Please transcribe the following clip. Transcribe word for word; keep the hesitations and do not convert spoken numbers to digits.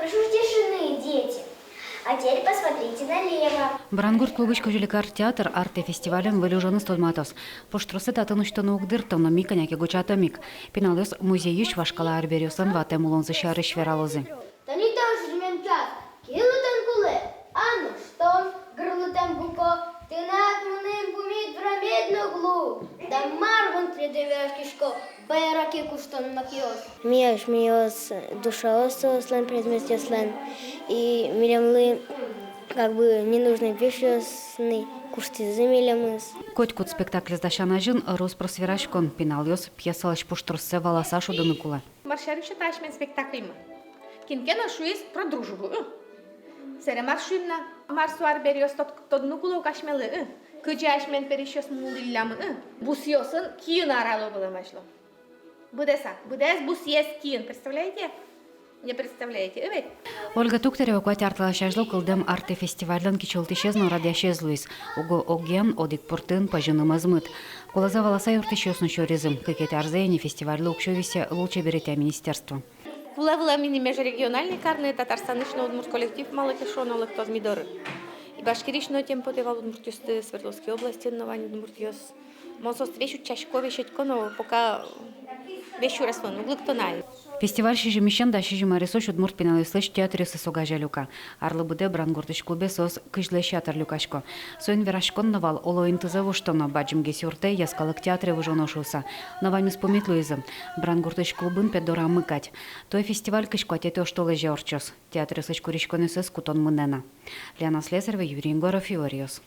Жуж тишины, дети. А теперь посмотрите налево. Брангурт клубысь кузьыликар театр «Артэ» фестивален выль уженыз тодматоз. Пуштросэз татын усьтыны уг дырто, но ми кӧня ке гожтӥм ик. Пиналъёс музейысь вашкала арбериослэн ватэм улонзы сярысь вералозы. Тани та ужъемъян час. Киын лытэм кулэ, а нош тон гырлытэм буко. Тынад мыным пумит врамед но уг лу. Да мар мон тӥледэ вераськисько, баерак куштон нокиос. Ми асьмеос душаос соослэн предметъёслэн, и милемлы как бы ненужный вещьёс ни куштӥзы милемыз. Котькуд спектаклез дасян азьын рос-прос вераськон, пиналъёс пьесалэсь пуштроссэ валаса шудыны кулэ. Мар сярысь та асьмелэн спектакльмы? Кин ке но шуиз про дружбу, ы? Сэре мар шуим на? Мар со арбериос, тод-, тодыны кулэ ук асьмелы, ы? Кызьы асьмелэн пересьёсмы улӥллямы, ы? Бусъёсын киын арало вылэм азьло. Быдэса, быдэс бусъез киын, представляете? Не представляете, ы ведь? Ольга Туктарева куать ар талэсь азьло кылдэм «Артэ» фестивальлэн кичӧлтӥсез но радъясез луиз. Уго огъян, одӥг пуртын, пӧзьыны мӧзмыт. Кулэзэ валаса юрттӥсьёс но сюризы. Кыкетӥ арзэ ини фестивальлы уксё висе лулчеберетъя министерство. Кулэ вылэм ини межрегиональный карны, Татарстанысь но удмурт коллектив малы ке шуоно лыктоз ми доры. И Башкириысь но тем потэ вал удмуртъёсты, Свердловской областьын но вань удмуртъёс. Мон соосты весь утчасько, весь ӧтько, но пока весь сюреслэн уг лыкто на. Фестиваль сизьымысен дас сизьым аресозь удмурт пиналъёслэсь театръёсыз огазея люка. Арлы быдэ Брангуртысь клубе соос кызьлэсь ятыр люкасько. Соин вераськон но вал, оло, интызэ воштоно, бадӟымгес юртэ, йӧскалык театре выжоно шуыса. Но ваньмыз пумит луизы. Брангуртысь клубын, пе, дорамы кадь. Туэ фестиваль кызь куатетӥ оштолэзе ортчоз. Театръёслэсь куриськонъёссэс кутон мынэ на. Лена Слесарева, Юрий Егоров, «Иворъёс».